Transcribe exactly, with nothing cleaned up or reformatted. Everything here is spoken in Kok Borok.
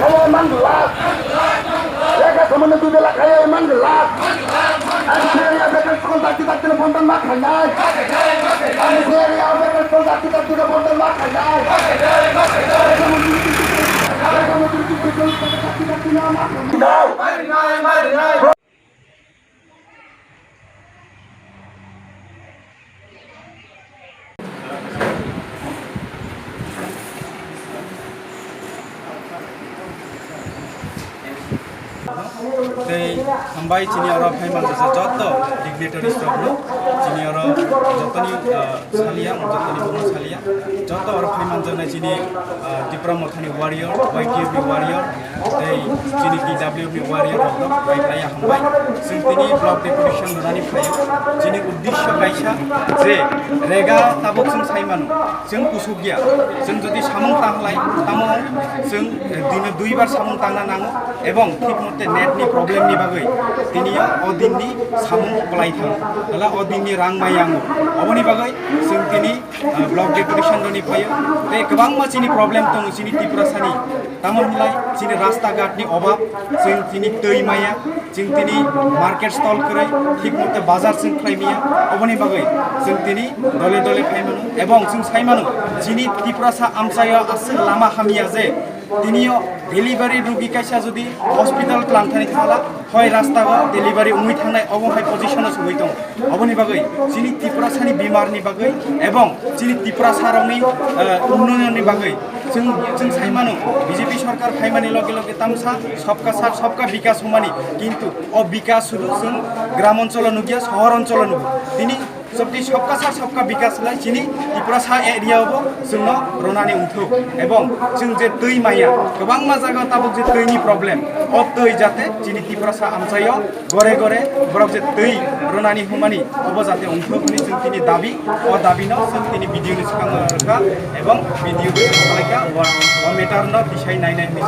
Kaya manglak. Lekha samani tu bela kaya manglak. Ang seri abe kan school dakti dakti na bondan ma khanai. Ang seri abe kan school dakti dakti na bondan ma khanai. Tei hambai chini oro phai manjak joto dignitaries rokno, chini oro jotoni, ah, salia, jotoni bumo salia, joto oro phai manjaknai chini, ah, Tipra Mothani warrior, Y T F ni warrior, tei chini T W ni warrior rokno bai bai hambai. Chwng tini block deputation rwnani phaio. Chini uddesyo kaisa je rega tabuk chwng sai mano. Chwng kusuk ya. Chwng jodi samung tang lai, tamo chwng, eh, dino duibar samung tangna nango. Ebong thik mote net ni problem ni bagwi tini o din ni samung kwlai thango. Hala o din ni rang mai yango. Oboni bagwi chwng tini ah, block deputation roni phaio. Tei kwbangma chini problem tongo chini Tiprasani. Tamo hinlai chini rasta ghat ni obab, chwng tini twi maya, chwng tini market stall kwrwi, thik mote bazar chwng khlai maya. Oboni bagwi chwng tini dole dole phai mano. Ebong chwng sai mano chini Tiprasa amchaio aswk lama hamya je tinio delivery rugi kaisa jodi hospital twlang thani thangla, hoi rasta o delivery wngwi thangnai, obo hai position o sogwi tongo. Oboni bagwi chini Tiprasani bimar ni bagwi ebong chini Tiprasa rokni, eh, unnoyon ni bagwi chwng, chwng sai mano, B J P sorkar phaimani loge loge tamsa sabka sath sabka bikas hwnmani, kintu o bikas sudu chwng gram oncholo nukya, sohor oncholo nugo. Tini sabti sabka sath sabka bikas lai chini Tiprasa area o bo chwngno rwnani wngthok. Ebong chwng je twi maya, kwbangma jaga tabuk je twi ni problem, o twi jate chini Tiprasa amchaio gore gore borok je twi rwnani hwnmani obo jate wngthok hwnwi chwng tini dabi, o dabi no chwng tini video ni swkango rwkha ebong video bo swkang khlaikha, o, o matter no tisai nai nai hwnwi.